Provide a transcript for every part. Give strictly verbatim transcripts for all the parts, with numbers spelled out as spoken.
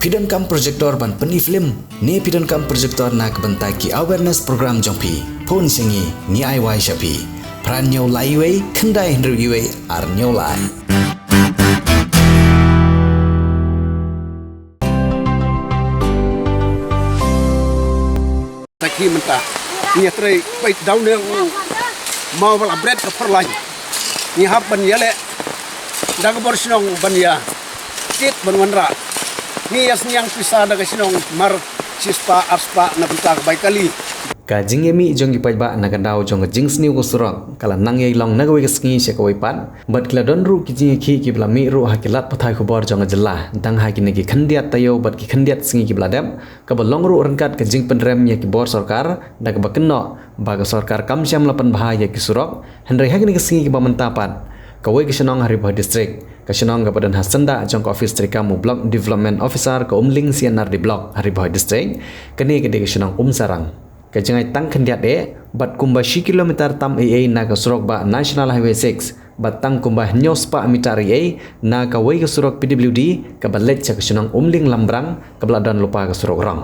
Phi donkam projector ban pyni film ne phi donkam projector na ka bynta ki awareness program jong phi? Phone sha ngi, ngi ai wai sha phi. Phra hynñiew lai wei, khyndai hynriew wei, ar hynñiew lai. Tang hi mynta ngi ïatrei beit daw ne u maw ba la bret ka phyrlaiñ. Ngi hap ban ïaleh da ka bor shnong ban ïa kit ban wanrah. Ngi ïa sniang pisa da ka shnong mar shispah arspah na bynta ka bai kali. Ka jingïamih jong ki paidbah na ka daw jong ka jingsniew ka surok ka la nang ïai long na kawei ka sngi sha kawei pat, bad ki la don ruh ki jingïakhih kiba la mih ruh ha ki lad pathai khubor jong ka jylla tang ha kine ki khyndiat taïew bad ki khyndiat sngi kiba la dep, kaba long ruh ryngkat ka jingpynrem ïa ki bor sorkar da kaba kynnoh ba ka sorkar kam shym la pynbha ïa ki surok. Hynrei ha kine ki sngi kiba mynta pat, kawei ka shnong ha Ri Bhoi District, ka shnong kaba don ha syndah jong ka ophis treikam u Block Development Officer ka Umling C and R D Block ha Ri Bhoi District, kane ka dei ka shnong Umsarang. Ka jngai tang khyndiat eh bad kumba shi kilometer tam ei ei na ka surok bah National Highway six, bad tang kumba hynñiew spah meter ei ei na kawei ka surok P W D kaba leit sha ka shnong Umling Lambrang kaba la don lypa ka surok rong.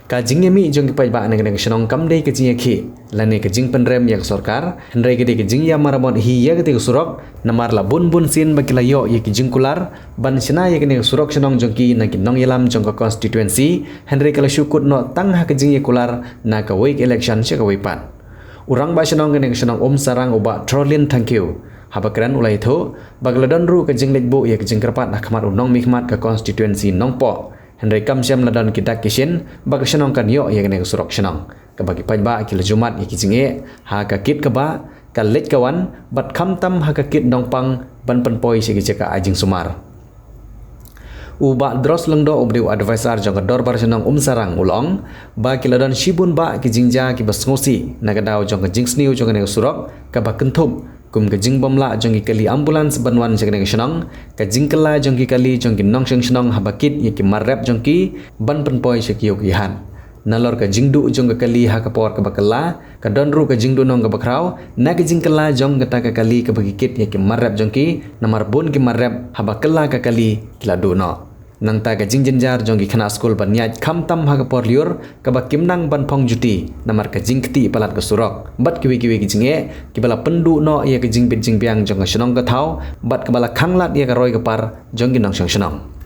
Ka jingïamih jong ki paidbah na kane ka shnong kam dei ka jingïakhih lane ka jingpynrem ïa ka sorkar, hynrei ka dei ka jingïamaramot hi ïa kata ka surok, namar la bun bun sien ba ki la ïoh ïa ki jingkular ban shna ïa kane ka surok shnong jong ki na ki nongïalam jong ka constituency, hynrei ka la shu kut noh tang ha ka jingïakular na kawei ka election sha kawei pat. U rangbah shnong kane ka shnong Umsarang u bah Trolin Thangkhiew haba kren u la ïathuh ba ka la don ruh ka jingleit buh ïa ka jingkyrpad ha khmat u nongmihkhmat ka constituency Nongpoh, hynrei kam shym la don ki dak ki shin ba ka shnong kan ïoh ïa kane ka surok shnong, kaba ki paidbah ki la ju mad ïa ki jingeh ha ka kit ka bah, ka leit ka wan, bad khamtam ha ka kit dongpang ban pynpoi sha ki jaka ai jingsumar. U bah Dros Lyngdoh uba dei u advisor jong ka dorbar shnong Umsarang u la ong ba ki la don shibun bah ki jingjia kiba sngewsih na ka daw jong ka jingsniew jong kane ka surok kaba kynthup kum ka jingbym lah jong ki kali ambulance ban wan sha kane ka shnong, ka jingkylla jong ki kali jong ki nongshong shnong haba kit ïa ki mar rep jong ki ban pynpoi sha ki ïew ki hat. Nalor ka jingduh jong ka kali ha ka por kaba kylla, ka don ruh ka jingduhnong kaba khraw na ka jingkylla jong kata ka kali kaba ki kit ïa ki mar rep jong ki, namar bun ki mar rep haba kylla ka kali ki la duh noh. Nangta ka jingjynjar jong ki khynnah skul ban ïaid khamtam ha ka por lyiur kaba kim nang ban phong juti namar ka jingktieh palat ka surok bad kiwei kiwei ki jingeh kiba la pynduh noh ïa ka jingbit jingbiang jong ka shnong ka thaw bad kaba la khanglad ïa ka roi ka par jong ki nongshong shnong.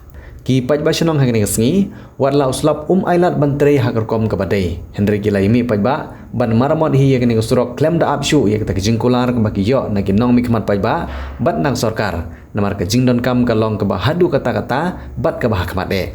Ki paidbah shnong ha kane ka sngi, wat la u slap um ailad ban trei ha ka rukom kaba dei, hynrei ki la ïamih paidbah ban maramot hi ïa kane ka surok khlem da ap shuh ïa kata ka jingkular kaba ki ïoh na ki nongmihkhmat paidbah bad na ka sorkar, namar ka jingdonkam ka long kaba haduh katta katta bad kaba ha khmat eh.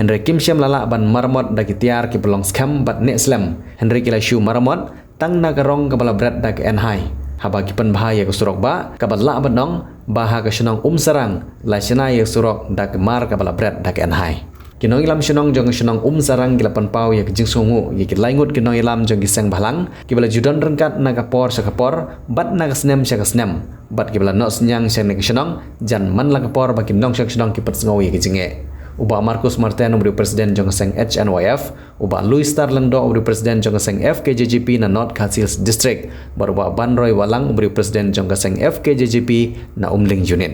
Hynrei kim shym la lah ban maramot da ki tiar kiba long skhem bad neh slem, hynrei ki la shu maramot tang na ka rong kaba la bret da ka N H I, haba ki pynbha ïa ka surok bah kaba lah ban ong ba ha ka shnong Umsarang la shna ïa ka surok da ka mar kaba la bret da ka N H I. Ki nongïalam shnong jong ka shnong Umsarang ki la pynpaw ïa ka jingsngewnguh ïa ki lai ngut ki nongïalam jong ki seng bhalang kiba la ju don ryngkat na ka por sha ka por bad na ka snem sha ka snem, bad kiba la noh synñiang sha kane ka shnong jan man la ka por ba ki nongshong shnong ki pynsngew ïa ka jingeh. U bah Marcus Marten uba dei u president jong ka seng H N Y F, u bah Louis Star Lyngdoh uba dei u president jong ka seng F K J J P na North Khasi Hills District, bad u bah Banroy Walang uba dei u president jong ka seng F K J J P na Umling Unit.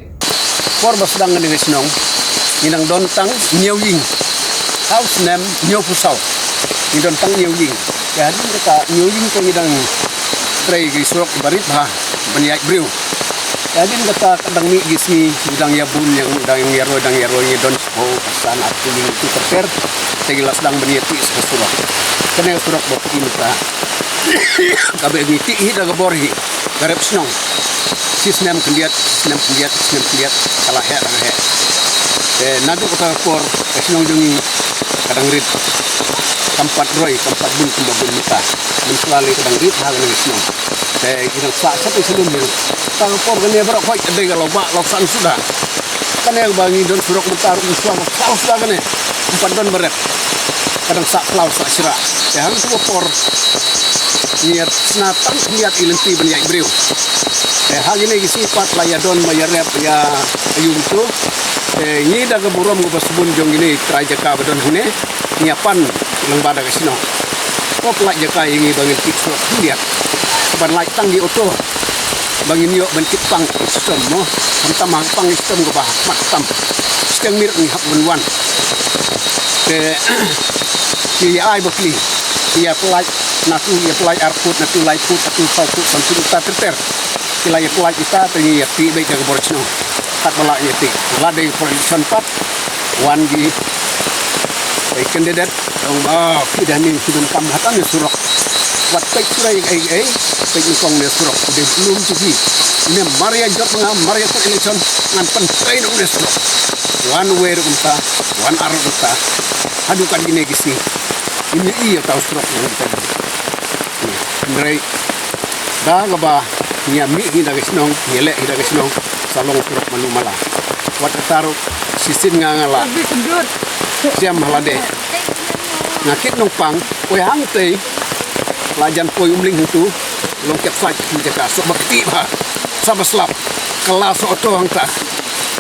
Por ba sdang kane ka shnong ngi nang don tang hynñiew ïing. Ha u snem hynñiewphew saw ngi don tang hynñiew ïing. Te hadien kata hynñiew ïing te ngi dang trei ki surok ba rit bha ban ïaid briew. Te hadien kata ka dang mih ki sngi ngi dang ïabun, ngi dang ïaroi, dang ïaroi, ngi don shiphew, san, arphew ïing, tu ter ter. Te ngi la sdang ban ïatih sa ka surok. Kane ka surok ba phi i mynta kaba ngi tih hi da ka bor hi, ka rep shnong. Shi snem khyndiat, shi snem khyndiat, shi snem khyndiat, ka la heh, ka la heh. Te naduh kata ka por ka shnong jong ngi ka dang rit. Kam pat roi, kam pat bun kumba bun mynta. Mynta la lei ka dang rit bha kane ka shnong. Te ngi dang sah sha te sha lum hi. Kata ka por kane baroh khoit ka dei ka lawbah lawsan suda. Kane ba ngi don surok mynta ruh ngi shu sah suda kane. Ym pat don ba rep. Ka dang sah khlaw sah shrah. Te hangtu ka por ngi ïa sna tang khyndiat i lynti ban ïaid briew. Te ha kine ki sngi pat la ïa don ba ïa rep ïa aïu tu. Te ngi da ka burom kaba sbun jong kine trai jaka ba don hangne, ngi ïa pan lyngba da ka shnong. Ko pynlait jaka ïa ngi ba ngin tih surok khyndiat. Ban lait tang ki auto ba ngin ïoh ban tih pang shitom mo. Khamtam ha pang shitom kaba ha khmat tam. Shiteng miet ngi hap ban wan. Te ki ai bapli, ki ai pynlait, natu ki ai pynlait ar phut, natu lai phut, natu saw phut, natu uta ter ter. Ki la ai pynlait uta, te ngi ai pynlait ka bor shnong. Kat ba la ai pynlait. La dei por election pat, wan ki, eh, candidate, ong ba, ki dah ni ki donkam hatan ni surok. Wat peit sura ei ei, peit ni kong ne surok. Dei lum tu ki. Ne mar ïa jop nga, mar ïa tu election, ngan pyntrei nong ne surok. Wan wei ruh kumta, wan ar ruh kumta. Haduh kat kine ki sngi. Ine i ïa tau surok ne kumta. Hynrei da kaba ngi ïa mih hi da ka shnong, ngi ïa leh hi da ka shnong, sa long surok malu mala. Wat kata ruh shisien nga nga la shem ha lade. Nga kit nongpang, poi hangtei, la jan poi Umling hangtu, long kep sait, hi jaka, sok ba kti bha, sa ba slap, kylla sa auto hangta,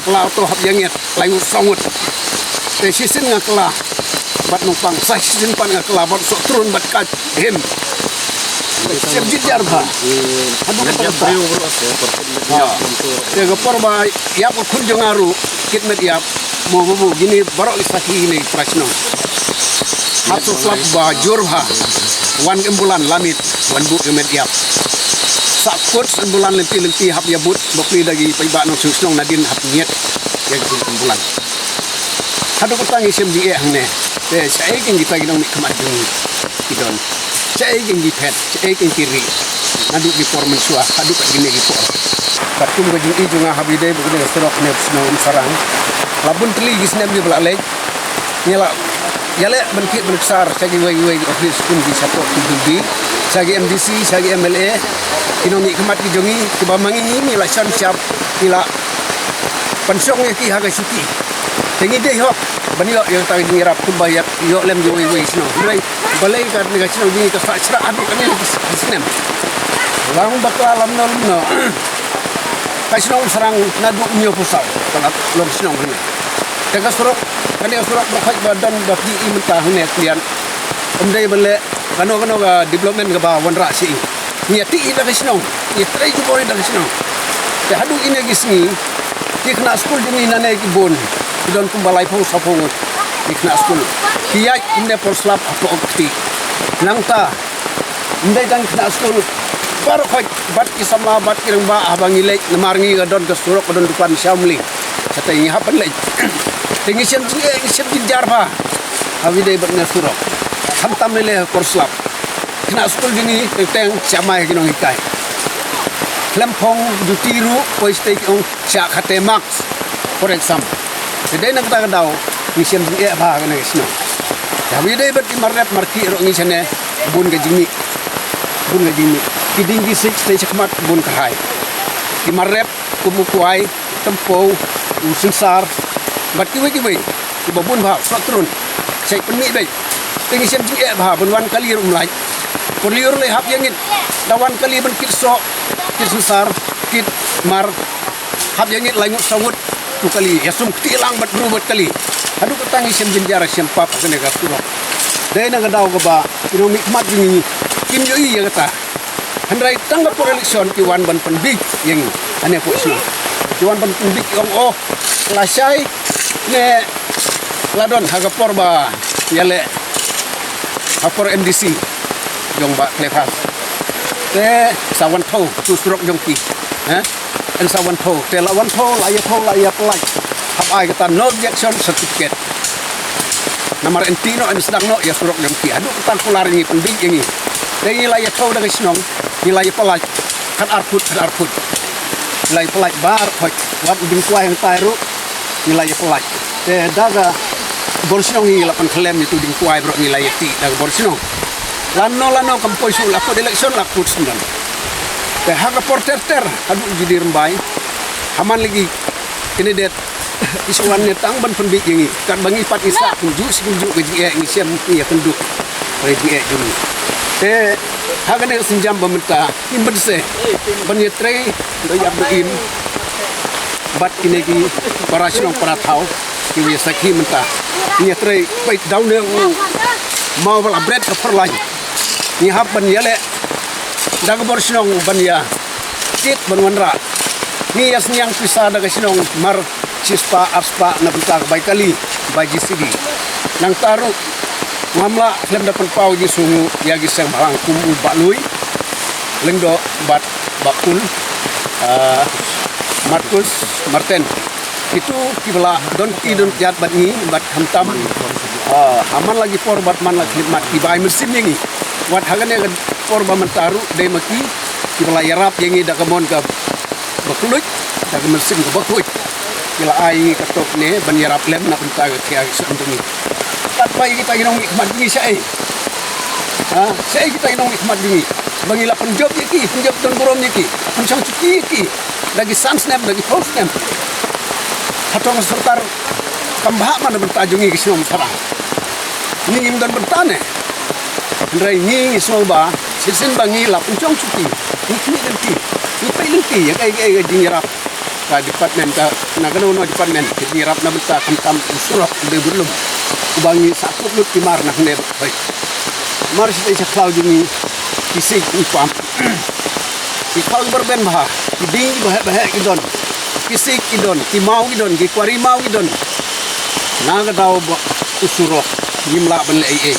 kylla auto hap ïa ngiat, lai ngut saw ngut. Te shisien nga kylla, bad nongpang, sa shisien pat nga kylla, bad sok trun, bad kat, him. Shem jit jar bha. Haduh ka por ba. Ha. Te ka por ba, ïap ka khun jong nga ruh, kit met ïap, mo babu, kine baroh ki sakhi kine ki para shnong. Hap sa slap ba jur bha. Wan ambulance la miet, wan buh ka met ïap. Sa kut ambulance lynti lynti hap ïa buh, bapli da ki paidbah nongshong shnong nadien hap ngiat ïa ki ambulance. Haduh kata ngi shem jingeh hangne. Te shaei kin kita ki nongmihkhmat jong ngi ki don. Shaei kin ki phet, shaei kin ki ri. Naduh ki por mynshuwa haduh kat kine ki por. Katkum ka jingïohi jong nga haba ïadei bad kane ka surok ne shnong Umsarang. La bun tylli ki snem kiba la leit. Ngi la ïaleh ban kit ban ksar sha kiwei kiwei ki office kum ki shapoh ki B D, sha ki M D C, sha ki M L A, ki nongmihkhmat ki jong ngi, kiba ma ngi ngi la shon shap, ngi la pynshong ïa ki ha ka shuki. Te ngi dei hok ban ïoh ïa kata ka jingïarap kumba ïa ïoh lem kiwei kiwei ki shnong. Hynrei balei kane ka shnong jong ngi ka sah shrah haduh kane ki snem. Lang bakla lamno lamno. Ka shnong Umsarang naduh hynñiewphew saw ka la long shnong hangne. Te ka surok, kane ka surok baroh khoit ba don ba phi i mynta hangne, phi ïa, ym dei ban leh kano kano ka development kaba wanrah sha i. Ngi ïa tih i da ka shnong, ngi ïa trei jubor i da ka shnong. Te haduh kine ki sngi ki khynnah skul jong ngi nangne ki bun, ki don kumba laiphew sawphew ngut ki khynnah skul. Ki ïaid kumne por slap hapoh ka kti. Nangta ym dei tang khynnah skul, baroh khoit, bad ki samla, bad ki rangbah, haba ngi leit, namar ngi ka don ka surok, ka don dukan sha Umling. Kata ngi hap ban leit. Te ngi shem jingeh, ngi shem jingjar bha. Haba ïadei bad kane ka surok. Khamtam lei lei ha por slap. Khynnah skul jong ngi teng teng shah mai ha ki nonghikai. Khlem phong juti ruh, poi shatei ki ong shah khate marks for exam. Te dei na kata ka daw ngi shem jingeh bha ha kane ka shnong. Haba ïadei bad ki mar rep mar khih ruh ngi shane, bun ka jingmih. Bun ka jingmih. Ki dieng ki siej shatei shakhmat bun kyrhai. Ki mar rep kum u kwai, u tympew, u synsar, bad kiwei kiwei kiba bun bha, soh trun. Shait pynmih beit. Te ngi shem jingeh bha, ban wan kali ruh ym lait. Por lyiur lei hap ïa ngit. Da wan kali ban kit soh, kit synsar, kit mar, hap ïa ngit lai ngut saw ngut tu kali, ïa sum kti lang bad bru bad kali. Haduh kata ngi shem jynjar shem pap ha kane ka surok. Dei na ka daw kaba ki nongmihkhmat jong ngi kim ïohi ïa kata. Hynrei tang ka por election ki wan ban pynbiej ïa ngi. Ane por election ki wan ban pynbiej, ong, oh, lashai ne la don ha ka por ba ïaleh ha por M D C jong Bah Cleophas. Te sa wan thew tu surok jong ki. Eh? Yn sa wan thew, te la wan thew, la ïa thew, la ïa pynlait. Hap ai kata no objection certificate. Namar yn tih noh, yn sdang noh ïa surok jong ki. Haduh kata kular ngi pynbiej ïa ngi. Te ngi la ïa thew da ka shnong, ngi la ïa pynlait. Khat ar phut, khat ar phut. Ngi la ïa pynlait baroh khoit. Wat u dieng kwai hangtai ruh ngi la ïa pynlait. Te da ka bor shnong ngi la pynkhlem ïa utu dieng kwai baroh ngi la ïa tih da ka bor shnong. Lano lano kam poi shuh, la kut election, la kut syndon. Te ha ka por ter ter haduh G D Rymbai, ha man la ki candidate ki shu wan ne tang ban pynbiej ïa ngi. Katba ngi pat ngi sah kumjuh shi kumjuh ka jingeh, ngi shem, ngi ïakynduh ka jingeh jong ngi. Te ha kane ka sienjam ba mynta ngim banse ban ïatrei da ïap da im bad kine ki para shnong para thaw kiba ïa sakhi mynta. Ngi ïatrei, peit, daw ne u maw ba la bret ka phyrlaiñ. Ngi hap ban ïaleh da ka bor shnong ban ïa kit ban wanrah. Ngi ïa sniang pisa da ka shnong mar shispah arspah na bynta ka bai kali, bai J C B. Nangta ruh ngam lah khlem da pynpaw jingsngewnguh ïa ki seng bhalang kum u Bah Lui Lyngdoh bad Bah Kul, ah, Markus Martin. Kito kiba la don kti don kjat bad ngi bad khamtam, ah, ha man la ki por bad man la ki mat kiba ai mynsiem ïa ngi. Wat ha kane ka por ba mynta ruh dei ma ki kiba la ïarap ïa ngi da ka mon ka bakhuid, da ka mynsiem ka bakhuid. Ki la ai ngi ka tok ne ban ïarap lem na bynta ka khia ka shnong jong ngi. Kat ba ïa kita ki nongmihkhmat jong ngi shaei? Ha, shaei kita ki nongmihkhmat jong ngi? Ba ngi la pynjop ïa ki, pynjop don burom ïa ki, pynshong shuki ïa ki da ki san snem, da ki phew snem. Hato ka sorkar kam bha man na bynta jong ngi ki shnong Umsarang? Ngi ngim don bynta ne? Hynrei ngi ngi sngew ba shisien ba ngi la pynshong shuki, ngi khmih lynti, ngi peit lynti ïa kaei kaei ka jingïarap ka department, ka na kano kano department, ka jingïarap na bynta khamtam u surok u dei budlum uba ngi sah kut lut ki mar na hynne bad hoi. Mar shi tei sha khlaw jong ngi ki siej ki pam. Ki khlaw ki byrben bha, ki dieng ki baheh baheh ki don. Ki siej ki don, ki maw ki don, ki kwari maw ki don. Na ka daw ba u surok ngim lah ban leh ei ei.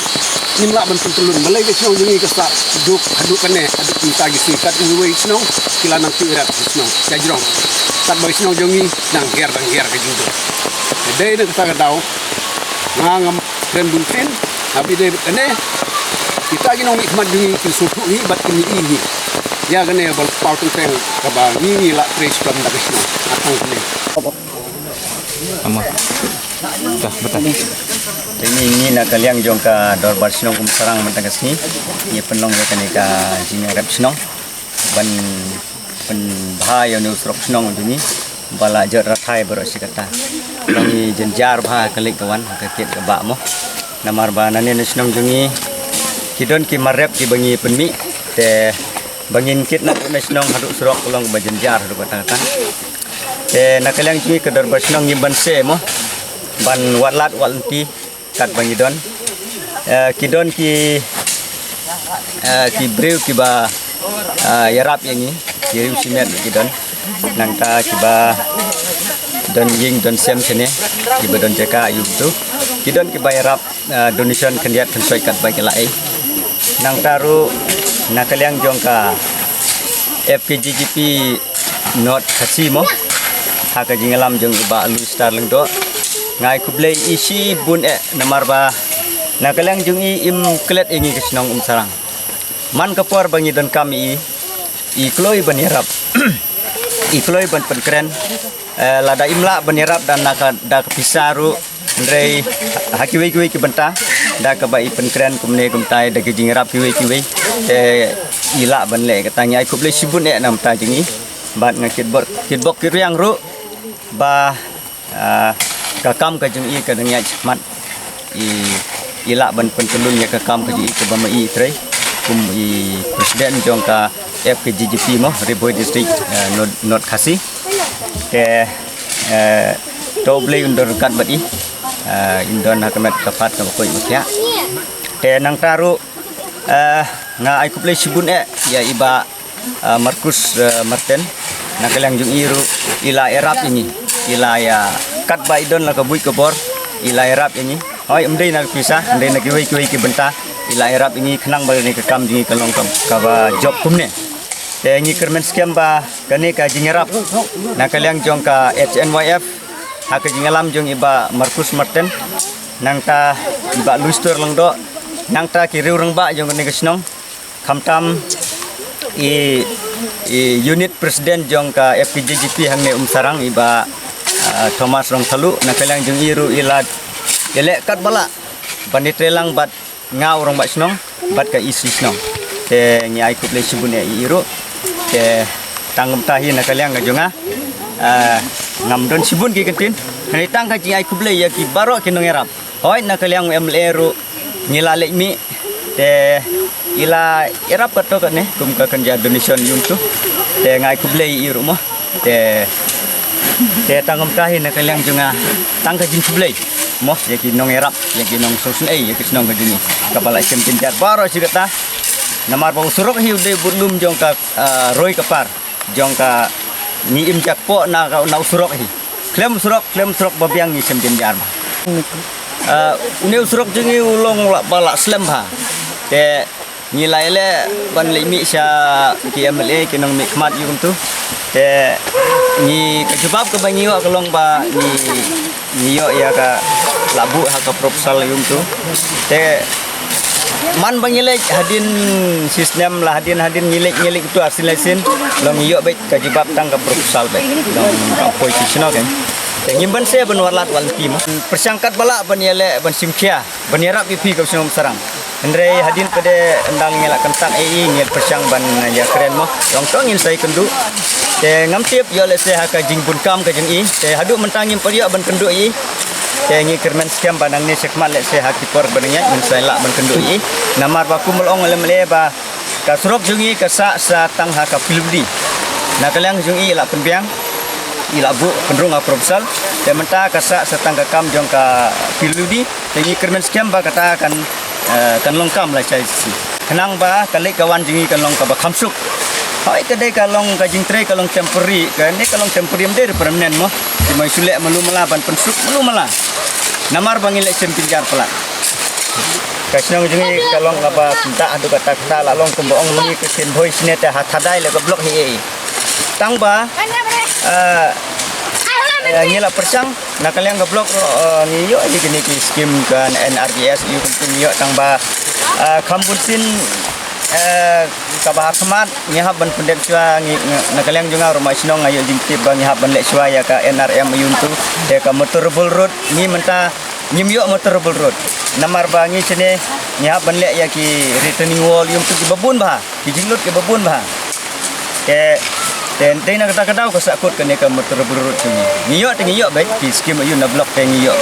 Ngim lah ban pyntyllun. Balei ka shnong jong ngi ka sah duk haduh kane, haduh mynta ki sngi kat iwei shnong ki la nang tyrek ki shnong ka jrong. Kat ba ki shnong jong ngi nang hiar nang hiar ka jingduk. Dei na kata ka daw nga ngam kren bun kren, ha ba ïadei bad kane kita ki nongmihkhmat jong ngi kin sngewthuh hi bad kin ïohi hi ïa kane ba la paw teng teng kaba ngi ngi la trei shitom da ka shnong. Nga tang kane. Ama. Dah, betul. Te ngi ngi na ka liang jong ka Dorbar Shnong Umsarang mynta ka sngi ngi pynlong ïa kane ka jingïarap shnong ban pynbha ïa une u surok shnong jong ngi ba la jot rathai baroh shi katta. Ba ngi jynjar bha ka leit ka wan, ka kit ka bah mo. Namar ba nangne na shnong jong ngi ki don ki mar rep kiba ngi pynmih, te ba ngin kit na shnong haduh surok ka long ba jynjar haduh katta katta. Te na ka liang jong ngi ka Dorbar Shnong ngim banse mo ban wad lad wad lynti kat ba ngi don. Eh, ki don ki, eh, ki briew kiba, eh, ïarap ïa ngi, ki riew shimet ki don. Nangta kiba don ïing don sem shane, kiba don jaka ïa utu. Ki don kiba ïarap, eh, donation khyndiat khynsoit kat ba ki la ei. Nangta ruh na ka liang jong ka F K J G P North Khasi mo, ha ka jingïalam jong i Bah Louis Star Lyngdoh. Nga ai khublei ïa i shibun eh namar ba na ka liang jong i im klet ïa ngi ka shnong Umsarang. Man ka por ba ngi donkam ïa i, i kloi ban ïarap. I kloi ban pynkren. Eh, lada im lah ban ïarap da na ka, da ka pisa ruh, hynrei ha kiwei kiwei ki bynta da kaba i pynkren kumne kumtai da ki jingïarap kiwei kiwei. Te i lah ban leh kata, ngi ai khublei shibun eh na ka bynta jong i. Bad nga kitbok, kitbok kitrwiang ruh ba, ah, ka kam ka jong i ka dang ïaid shakhmat. I, i lah ban pyntyllun ïa ka kam ka jong i kaba ma i trei kum i president jong ka F K J G P mo, Ri Bhoi District, eh, North, North Khasi. Te, eh, to U Blei un don ryngkat bad i, eh, in don ha ka met ka phad kaba koit ba khiah. Te nangta ruh, eh, nga ai khublei shibun eh ïa i Bah, eh, Markus, eh, Martin. Na ka liang jong i ruh i la ïarap ïa ngi. I la ïa, katba i don la ka buit ka bor, i la ïarap ïa ngi. Hooid, ym dei na ka pisa, ym dei na kiwei kiwei ki bynta, i la ïarap ïa ngi khnang ba kane ka kam jong ngi kan long ka, kaba jop kumne. Te ngi kyrmen skhem ba kane ka jingïarap na ka liang jong ka H N Y F ha ka jingïalam jong i Bah Markus Martin, nangta i Bah Louis Star Lyngdoh, nangta ki riew rangbah jong kane ka shnong, khamtam i, i unit president jong ka F K J G P hangne Umsarang, i Bah, ah, Thomas Rongthaluh. Na ka liang jong i ruh i la ïaleh katba lah ban ïatreilang bad nga u rangbah shnong bad ka E C shnong. Te ngi ai khublei shibun ïa i ruh. Te tang kumta hi na ka liang ka jong nga, ah, ngam don shibun ki kyntien, hynrei tang ka jingai khublei ïa ki baroh ki nongïarap. Hooid, na ka liang u M L A ruh ngi la leit mih, te i la ïarap katto katne kum ka kynja donation ïa utu. Te nga ai khublei ïa i ruh mo. Te, te tang kumta hi na ka liang jong nga, tang ka jingkhublei mo ïa ki nongïarap, ïa ki nongsngewsynei ïa ki shnong ka jong ngi kaba la shem jynjar baroh shi katta. Namar ba u surok hi u dei budlum jong ka, ah, roi ka par jong ka, ngi im jakpoh na ka, na u surok hi. Khlem surok, khlem surok ba biang ngi shem jynjar ba. Ah, une u surok jong ngi u long la ba la slem bha. Te ngi la ïaleh ban leit mih sha ki M L A ki nongmihkhmat ïa u kumtu. Te ngi ka jubab kaba ngi ïoh ka long ba ngi, ngi ïoh ïa ka la buh ha ka proposal ïa u kumtu. Te man ba ngi leit hadien shisnem la hadien hadien ngi leit ngi leit kumtu arsien laisien long ngi ïoh beit ka jubab tang ka proposal beit. Long ka poi shisno kan. Te ngim banse ban warlad warlti mo. Pyrshang katba lah ban ïaleh ban shim khia ban ïarap ïa phi ka shnong Umsarang. Hynrei hadien pat de ynda ngi la kyntait ei ei ngi pyrshang ban ïakren mo. Long to ngin sa ïakynduh. Te ngam tip ïoh lehse ha ka jingbun kam ka jong i. Te haduh mynta ngim pat ïoh ban kynduh ei. Te ngi kyrmen skhem ba nangne shakhmat lehse ha ki por ban ïaid ngin sa lah ban kynduh ei. Namar ba kum ba la ong lem le ba ka surok jong i ka sah sa tang ha ka P W D. Na ka liang jong i la pynbiang i la buh pynrung ha proposal. Te mynta ka sah sa tang ka kam jong ka P W D. Te ngi kyrmen skhem ba kata kan, eh, kan long kam lashai shi. Khnang ba ka leit ka wan jong i kan long kaba kham suk. Hoi ka dei ka long ka jingtrei ka long temporary, ka ne ka long temporary ym dei permanent mo. Ki mai shu leh malu mala ban pynsuk malu mala. Namar ba ngi leh shem pynjar palat. Ka shnong jong i ka long kaba dah haduh kata kata la long kumba ong ma ngi ka sien bhoi sne te ha thadai le ka block hi ei. Tang ba, eh, eh, ngi la pyrshang na ka liang ka block, eh, ngi ïoh ïa kine ki skim ka N R B S ïa kumtu ngi ïoh tang ba, eh, kham bun sien, eh, kaba ha khmat ngi hap ban pyndep shuwa ngi, ngi, na ka liang jong nga ruh ma shnong nga ïoh jingtip ba ngi hap ban leh shuwa ïa ka N R M ïa kumtu. Te ka motorable road ngi mynta ngim ïoh motorable road. Namar ba ngi shane ngi hap ban leh ïa ki retaining wall ïa kumtu kiba bun bha. Ki jinglut kiba bun bha. Te, te, te na kata ka daw ka sahkut kane ka motorable road jong ngi. Ngi ïoh te ngi ïoh beit ki skim ïa u na block te ngi ïoh.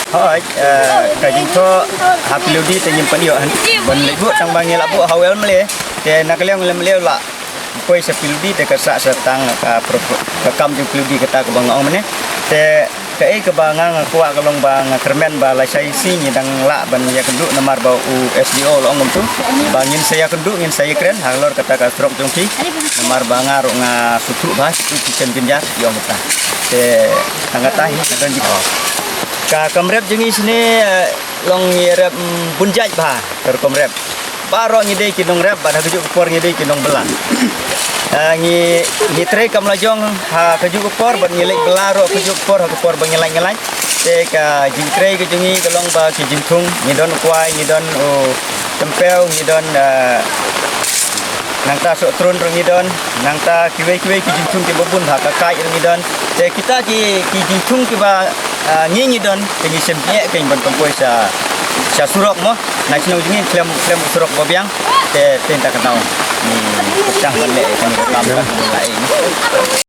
Hooid, eh, ka jingthoh ha P W D te ngim pat ïoh ban leit buh tang ba ngi la buh ha u M L A. Te na ka liang u M L A u la poi sha P W D te ka sah sa tang ka pro-, ka kam jong P W D kata kaba nga ong mynne. Te kaei kaba nga nga kwah ka long ba nga kyrmen ba lashai shi ngi dang lah ban ïakynduh namar ba u S D O u la ong kumtu ba ngin sa ïakynduh ngin sa ïakren halor kata ka surok jong phi. Namar ba nga ruh nga sngewthuh bha sngewthuh ki shem pynjar ïa ong kata. Te tang kata hi nga don jingkyrmen. Ka kam rep jong ngi shane, eh, long ngi rep, mm, bun jait bha ka rukom rep. Baroh ngi dei ki nongrep bad ha kajuh ka por ngi dei ki nongbylla. Ah, ngi, ngi trei kam la jong ha kajuh ka por bad ngi leit bylla ruh ha kajuh ka por ha ka por ba ngi lait ngi lait. Te ka jingtrei ka jong ngi ka long ba ki jingthung ngi don u kwai ngi don u tympeu ngi don, ah, nangta sohtrun ruh ngi don nangta kiwei kiwei ki jingthung kiba bun ha ka kait ruh ngi don. Te kita ki, ki jingthung kiba, ah, ngi ngi don te ngi shem pynïaid kein ban pynpoi sha, sha surok mo. Na shnong jong ngi khlem, khlem surok ba biang. Te, te nta ka daw. Ngi pyrshang ban leh kane ka kam ka ngi la ai.